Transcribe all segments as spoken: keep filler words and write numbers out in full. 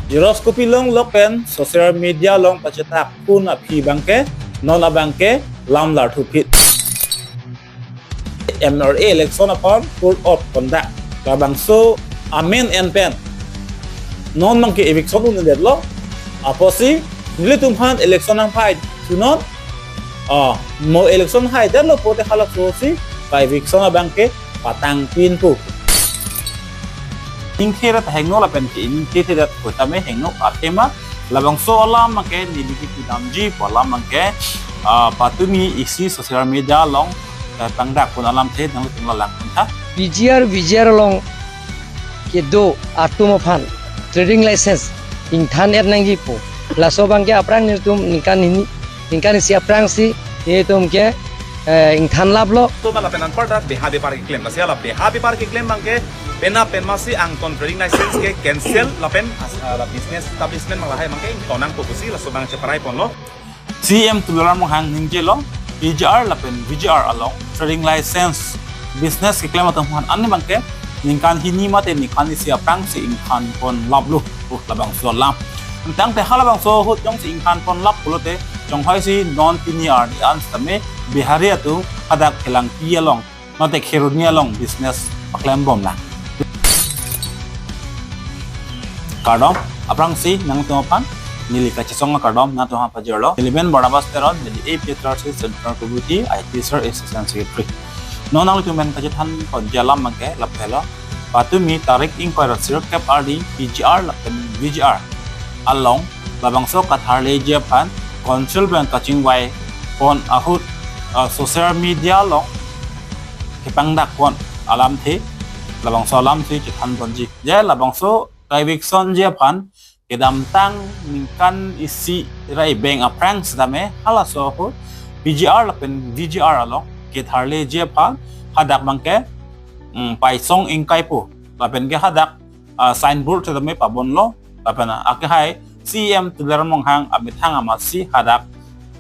Xerox copy longlok pen social media along pachetak phun aphi abangke non abangke lam larthu phit. M L A election aphan code of conduct labangso amen en pen non abangke eviction un-edetlo. Apotsi nelitum aphan election nangphaithunon, ah, mo election haidetlo pulote halaso si pa eviction abangke patangpinpo. Ingkhe ra ta hingno lapen ke ingkhe thedet kotame hingno athema labangso alam abangke neli kipu damji pu alam abangke, ah, patumi isi social media along, eh, pangdak pon alamthe nangtum la langtha. P G R, V G R along kedo atum aphan trading license ingthan-et nangji pu. Laso abangke aphrang nelitum ningkan hini, ningkan isi aphrangsi nelitum ke, eh, ingthan laplo. To ma lapen anparta beha bepar keklem. Lasi la beha bepar keklem abangke penap pen masi angton trading license ke cancel lapen as-, ah, la business establishment ma lahai abangke ingtonnangpo pusi laso abang cheparai ponlo. C M Tuliram Ronghang ningjelo, P G R lapen V G R along trading license business keklem atum aphan arni abangke ningkan hini mate ningkan isi aphrangsi ingthan pon laplo, uh, labangso alam. Tangte halabangso ahut jongsi ingthan pon lap pulote chonghoisi non pini arni an sitame Bihari atum hadak Phelangpi along mate Kheroni along business paklembomlang. Kardom, aphrangsi nangtum aphan neli kachesong akardom nangtum aphan pajirlo. Neli men Barnabas Teron, neli A P H R C Central Committee, I T Cell Assistant Secretary. Non nanglitum pen kachethan ponji alam abangke lapu helo. Patumi tarik ingkoi ra sirkep arni P G R lapen V G R along labangso katharleji aphan Council pen kachingvai pon ahut, ah, social media along kepangdak pon alamthe labangso alamthe chethan ponji. Je labangso ka-evictionji aphan kedamtang ningkan isi ra ibeng aphrang sitame halaso ahut P G R lapen V G R along ketharleji aphan hadak abangke, mm, paisong ingkaipo lapen ke hadak, ah, signboard sitame pabonlo lapen akehai C M Tuliram Ronghang amethang amatsi hadak,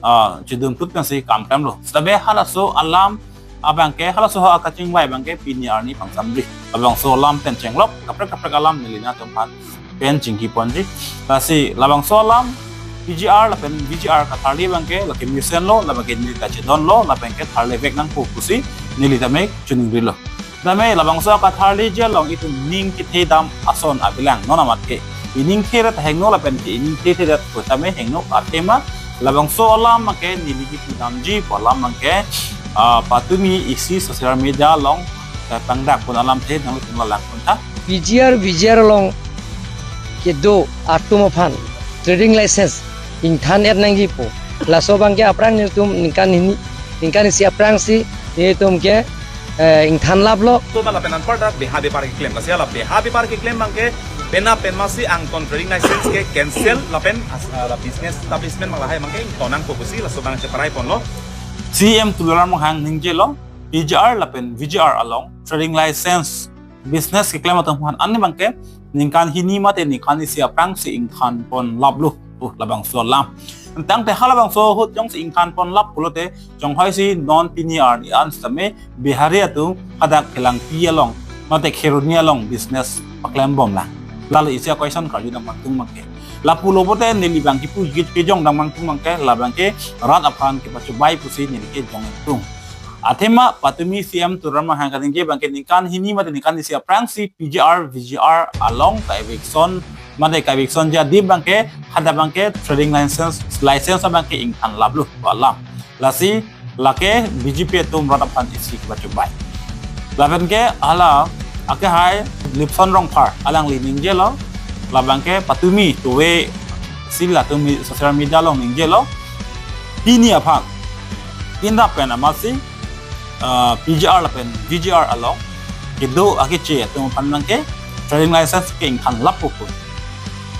ah, chedun put pensi kam klemlo. Sitame halaso alam abangke, halaso ha kachingvai abangke pini arni pangsamri. Labangso alam pen chenglok kaprek kaprek alam neli nangtum aphan pen chingki ponji. Lasi labangso alam P G R lapen V G R katharli abangke lake mesenlo, labangke neli ta chedonlo, lapen ke tharlevek nangpo pusi neli tame chiningrilo. Tame labangso katharleji along itum ning kethe dam ason avelang non amat ke. Ining the ra ta hingno lapen ke ining the thedet kotame hingno athema labangso alam abangke neli kipu damji pu alam abangke, ah, patumi isi social media along, eh, pangdak pon alamthe nangtum la langtha. P G R, V G R along kedo atum aphan trading license ingthan-et nangji pu. Laso abangke aphrang nelitum ningkan hini, ningkan isi aphrangsi nelitum ke, eh, ingthan laplo. To ma lapen anparta beha bepar keklem. Lasi la beha bepar keklem abangke penap pen masi angton trading license ke cancel lapen as-, ah, la business establishment ma lahai abangke ingtonnangpo pusi laso abang cheparai ponlo. C M Tuliram Ronghang ningjelo, P G R lapen V G R along trading license business keklem atum aphan arni abangke ningkan hini mate ningkan isi aphrangsi ingthan pon laplo, uh, labangso alam. Tangte halabangso ahut jongsi ingthan pon lap pulote chonghoisi non pini arni an sitame Bihari atum hadak Phelangpi along mate Kheroni along business paklembomlang. Lalo isi a-question karjudam nangtum abangke. Lapulo pulote neli abang kipu kejongdam nangtum abangke labangke rat aphan kepachobai pusi neli kejong nangtum. Athema patumi C M Tuliram Ronghang kaningje abangke ningkan hini mate ningkan isi aphrangsi P G R, V G R along ka-eviction mate ka-evictionji adim abangke hadak abangke trading license, license abangke ingthan laplo pu alam. Lasi lake B J P atum rat aphan isi kepachobai. Lapen ke hala akehai Lipson Rongphar alangli ningjelo, labangke patumi tuwe si latum social media along ningjelo, pini aphan, pini pen amatsi, ah, P G R lapen V G R along kedo akeche atum aphan abangke trading license ke ingthan lappo pu.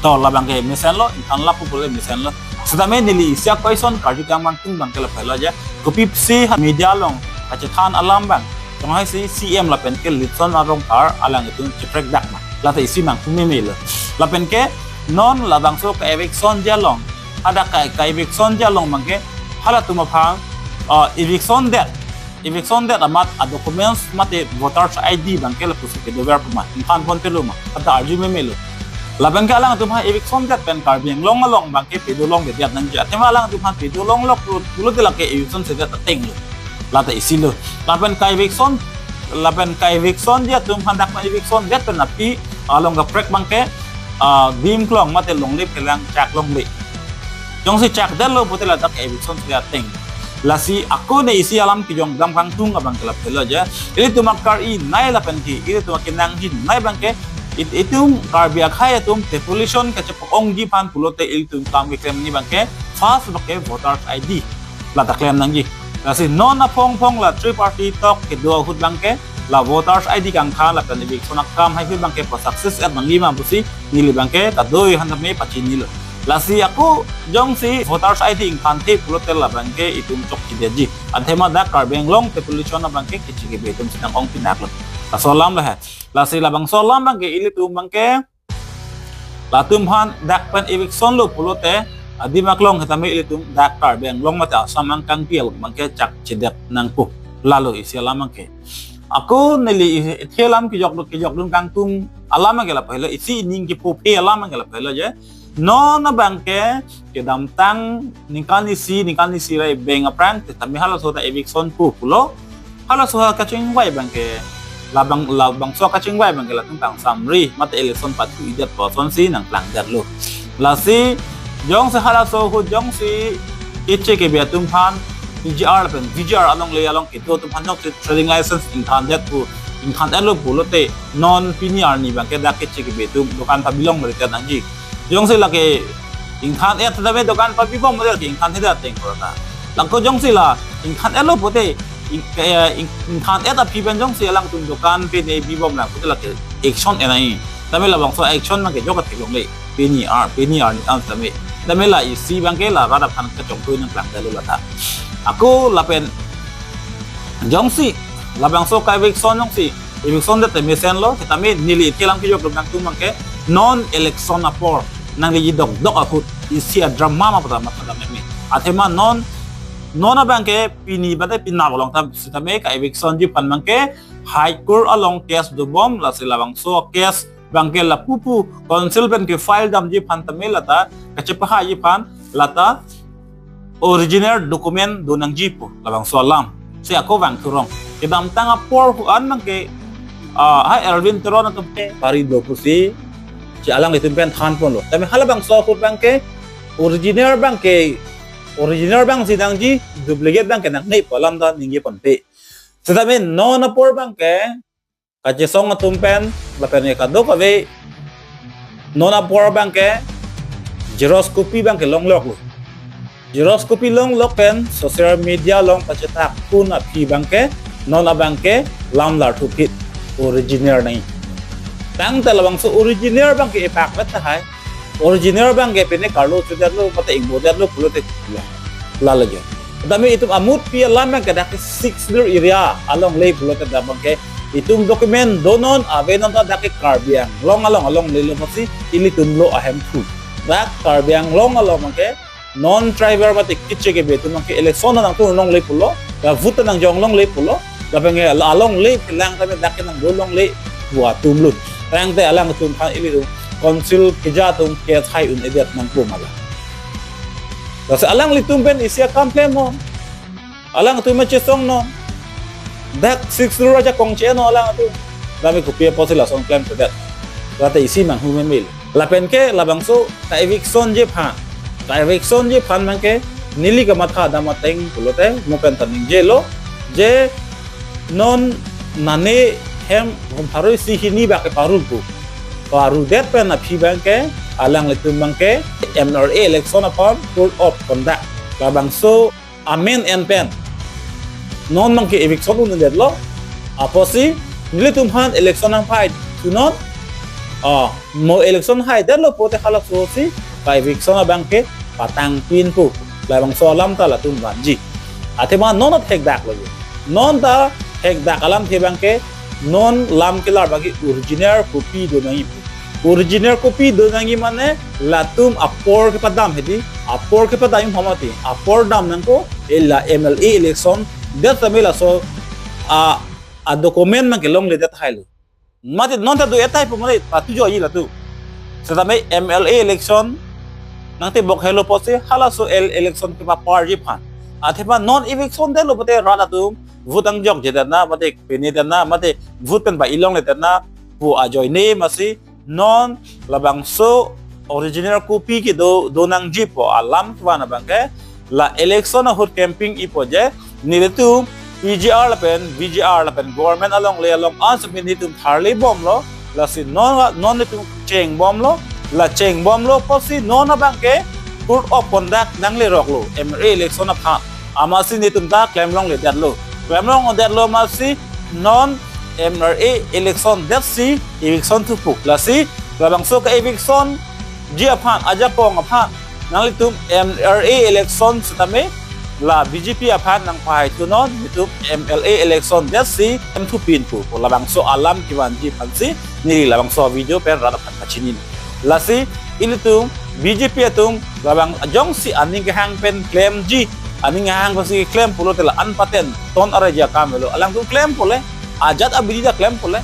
To labangke mesenlo, ingthan lappo pule mesenlo. Sitame neli isi a-question karjudam nangtum abangke lapu helo je, kopisi ha media along kachethan alam abang chonghoisi C M lapen ke Lipson Rongphar alanglitum cheprekdak ma. Lata isi nangtum memelo. Lapen ke non labangso ka-evictionji along, hadak ka, ka-evictionji along abangke halatum aphan, ah, eviction det, eviction det amat a-documents mate voters I D abangke lapusi kedover pu ma, ingthan ponpelo ma, hadak arju memelo. Lapen ke alangtum aphan eviction det pen Karbi Anglong along abangke pedo longledet nangji. Athema alangtum aphan pedo longlok lo pulote lake eviction sedet ateng lo. Lata isi lo. Lapen ka-eviction, lapen ka-evictionji atum aphan dak pen eviction det pen aphi along kaprek abangke, ah, dim klong mate longle phelang chak longle. Jongsi chak detlo pulote ladak eviction sedet ateng. Lasi ako ne isi alam kejong dam kangtung abangke lapu helo je. Ilitum akar-i nei lapen ke ilitum akenangji nei abangke it-, itum Karbi akhei atum devolution kachepa-ongji aphan pulote ilitum kam keklem ni abangke first abangke voters I D. Lata klem nangji. Lasi non aphong phong la three party talk kedo ahut abangke la voters I D kangthan lapen eviction akam hai ahut abangke pa-success et nangji ma pusi neli abangke kadoi aphan tame pachinilo. Lasi ako jongsi voters I D ingthanthe pulote la abangke itum chokchedetji. Athema dak Karbi Anglong devolution abangke kichi kibe atum si nang-ong pinak lo. Laso alam lahai. Lasi labangso alam abangke ilitum abangke latum aphan dak pen eviction lo pulote adim aklong setame ilitum dak Karbi Anglong mate Assam angkangpi along abangke chakchedet nangpo. Lalo isi alam abangke. Ako neli i-, ithe alam kejok, kejokdun kangtung alam abangke lapu helo, isi ining kepuphe alam abangke lapu helo je. Non abangke kedamtang ningkan isi, ningkan isi ra ibeng aphrang setame halaso ta eviction pu pulo. Halaso ha kachingvai abangke, labang, labangso kachingvai abangke latum kangsamri mate election pathu-idet pu asonsi nangplangdetlo. Lasi jongsi halaso ahut jongsi kichi kibe atum aphan P G R lapen V G R alongle along kedo atum aphan jongsi trading license ingthandet pu, ingthan-etlo pulote non pini arni abangke dak kichi kibe atum dokan pabi longledet nangji. Jongsi lake ingthan-et setame dokan pabi bomdet ke ingthanthedet ateng pulo ta. Lako jongsi la ingthan-etlo pulote ing-, eh, ing-, ingthan-et aphi pen jongsi alangtum dokan pine bi bom lang pulote lake action et nangji. Tame labangso action abangke jok theklongle. Pini ar, pini arni an tame. Tame la isi abangke la rat aphan kachongthui nangplangdetlo lata. Ako lapen jongsi labangso ka-eviction jongsi eviction det te mesenlo, setame neli ithe alam kejokdun kangtung abangke non election apor nangli dokdok ahut isi adrama ma pada matha dam meme. Athema non, non abangke pini bade pini along tam setame ka-evictionji aphan abangke High Court along case dobom, lasi labangso case abangke lapu pu council pen ke-file damji aphan tame lata kachepahaiji aphan lata original document do nangji pu labangso alam. Si ako vangthurong. Kedamtang apor hu-an abangke, ah, hai Elwin Teron atum ke pari do pusi si alanglitum pen thanponlo. Tame halabangso ahut abangke original abangke, original abang si nangji, duplicate abangke nangne pu alam ta ningjeponpe. Setame non apor abangke kachesong atum pen lapen ke kadokave non apor abangke xerox copy abangke longloklo. Xerox copy longlok pen social media along pachethak pun aphi abangke non abangke lam larthu phit original nangji. Tangte labangso original abangke epakvet tahai. Original abangke pine karlo chudetlo mate ingbodetlo pulote la, lalo jo. Tame itum amutpi alam abangke dak Sixth Schedule area alongle pulote dak abangke itum document donon ave non ta dak Karbi Anglong along alonglelo pusi ilitum lo ahemphu. Dak Karbi Anglong along abangke non-tribal mate kiche kibe atum abangke election nangthu longle pulo, ya vote nangjong longle pulo, lapen ke alongle kelang tame dak ke nangdo longle pu atum lun. Tangte alangtum aphan ilitum council keja atum ke thai un-edet nangpo ma la. Lasi alanglitum pen isi akam klemnon. Alangtum ma chesongnon. Dak Sixth Schedule ajakong che-ennon alangtum. Tame kopi apotsi lason klemthedet. Lata isi manghu memel. Lapen ke labangso ka-evictionji aphan. Ka-evictionji aphan abangke neli kamatha dam ateng pulote mo pen ta ningjelo je non nane hem hom pharo isi hini abangke paru pu. Parudet pen aphi abangke alanglitum abangke M L A election aphan code of conduct labangso amen en pen non abangke eviction un-edetlo. Apotsi nelitum aphan election nangphaithunon. Ah, mo election haidetlo pulote halaso si ka-eviction abangke patangpinpo. Labangso alam ta latum vanji. Athema non ta thekdaklo je. Non ta thekdak alamthe abangke non lam kelar abangke original copy do nangji. Original copy do nangji mane latum apor kepadam hedi, apor kepadam hom mati, apor dam nangkok, ela M L A election, det tame laso a, a document abangke longledet hailo. Mati non ta do-et tahai pu mane patu joji latu. Setame M L A election nangtebok helo pusi halaso el election kepaparji aphan. Athema non eviction detlo pute rat atum vote angjokje det na, mate pene det na, mate vote pen ba-i longle det na pu ajoine masi non labangso original copy kedo do nangji pu alam kevan abangke la election ahut campaign ipo je nelitum P G R lapen V G R lapen government along le along ansi nelitum tharli bomlo, lasi non non nelitum cheng bomlo, la cheng bomlo pusi non abangke code of conduct nangleroklo M L A election aphan. Amatsi nelitum ta klem longle detlo. Klem longle detlo amatsi non M L A election detsi eviction thupo. Lasi labangso ke eviction ji aphan, ajakong aphan nanglitum M L A election setame la B J P aphan nangpahai thunon, nelitum M L A election detsi em thupin pu pu labangso alam kevanji aphansi neli labangso video pen rat aphan kachini. Lasi ilitum B J P atum labang jongsi aning kehang pen klemji, aning kehang pensi klem pulote la-an paten ton arai ja kam lo, alangtum klem pule, ajat abidi ta klem pule.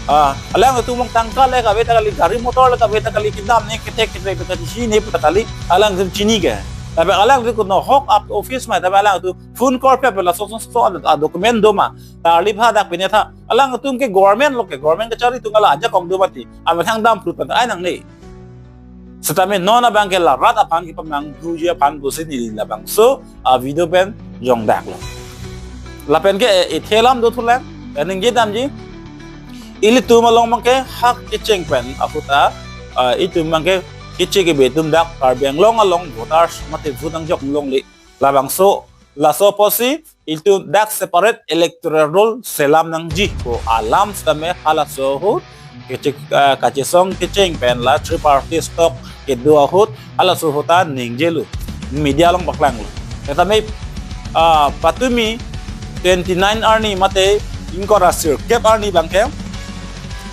Ah, alangtum mong tangka le kave ta kali, gari motor le kave ta kali, kedam ne kethek kethek ta kali, si ne pu ta kali, alangtum chini ke. Tapi alangtum kono hok ap office ma, tapi alangtum phone call pe pe laso so so a document do ma, tarli pha dak pine tha. Alangtum ke government lo ke, government kachari atum ala ajakong do mati. Amethang dam prut pen ai nangne. Setame non abangke la rat aphan kepamanghuji aphan pusi neli labangso a video pen jongdaklo. Lapen ke, eh, ethe alam do thulang, eh, ningje damji. Ilitum along abangke hak kecheng pen ahut a, ah, itum abangke keche kebe atum dak Karbi Anglong along voters mate vote angjok longle. Labangso laso pusi ilitum dak separate electoral roll selam nangji pu alam setame halaso ahut kechek, ah, kachesong kecheng pen la tripartite talk kedo ahut halaso ahut ta ningjelo, media along paklanglo. Setame, ah, patumi twenty-nine arni mate ingkoi ra sirkep arni abangke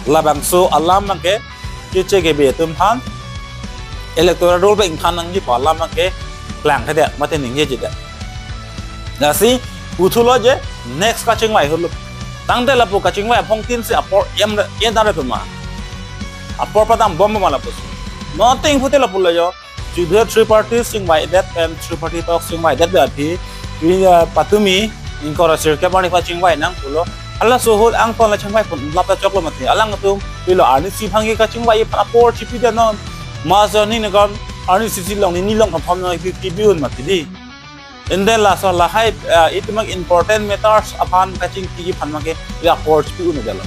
labangso alam abangke keche kebe atum aphan electoral roll pen ingthan nangji pu alam abangke klangthedet mate ningjejedet. Lasi puthulo je next kachingvai ahutlo. Tangte lapu kachingvai aphongtin si apor em re, em dare puma. Apor padam bom ma lapusi. Nothing pute lapulo jo. Judhe tripartite chingvaidet pen tripartite talk chingvaidet aphi. Pi, eh, patumi ingkoi ra sirkep arni aphan chingvai nang pulo. Halaso ahut angton la chingvai pon lap ta choklo mati. Alangtum pilo arnisi aphan ke kachingvai aphan apor chipidet non. Maso ni ne kan arnisi si long ni ni long thom thom na ipi ipi un mati di. And then laso lahai, uh, itum abang important matters aphan kachingki aphan abangke la apor chipi un dalo.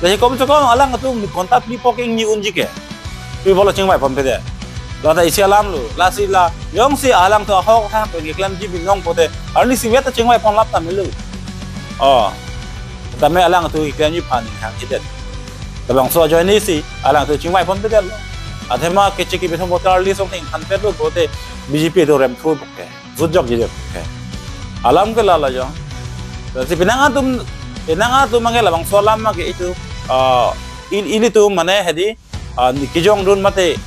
Lahi kom chokong alangtum ni konta pi pok ingni unji ke. Pi pulo chingvai ponpedet. Lata isi alamlo. Lasi la jongsi alangtum ahok ahak pen keklemji binong pute arnisi vet ta chingvai pon lap ta melo. Oh. Tame alangtum keklemji aphan hangthedet. Labangso ajoinesi alangtum chingvai ponpedetlo. Athema keche kebe atum voter list along ingthanpetlo pute B J P atum rem thu ke. Vote jokje ke. Alam ke lalo jo. Lasi penang atum, penang atum abangke labangso alam abangke itum, ah, il-, ilitum mane hedi, ah, ni kejongdun mate,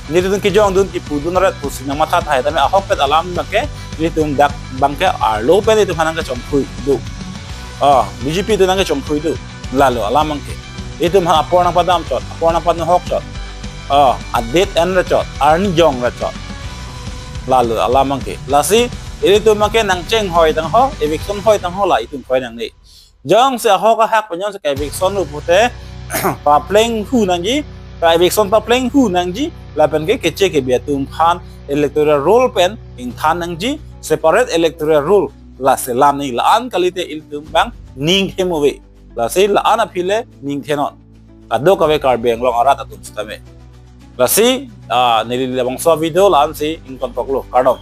nelitum kejongdun kipudun ret pusi nangmathathai tame ahokpet alam abangke nelitum dak abangke arlo pen itum aphan nangkechongthui do. Ah, B J P atum nangkechongthui do. Lalo alam abangke. Itum aphan apor nangpadam chot, apor nangpanhok chot. Ah, adet en ra chot, arni jong ra chot. Lalo alam abangke. Lasi ilitum abangke nangchenghoi tangho, eviction hoi tangho la itum koi nangne. Jongsi ahok ahak pen jongsi ka-eviction lo pute paplenghu nangji, ka-eviction paplenghu nangji, lapen ke keche kebe atum aphan electoral roll pen ingthan nangji, separate electoral roll la selam nangji, la-an kalite ilitum abang ning hem ave. Lasi la-an aphi le ning thenon. Kadokave Karbi Anglong arat atum sitame. Lasi, ah, neli labangso video la-ansi ingtonkoklo. Kardom.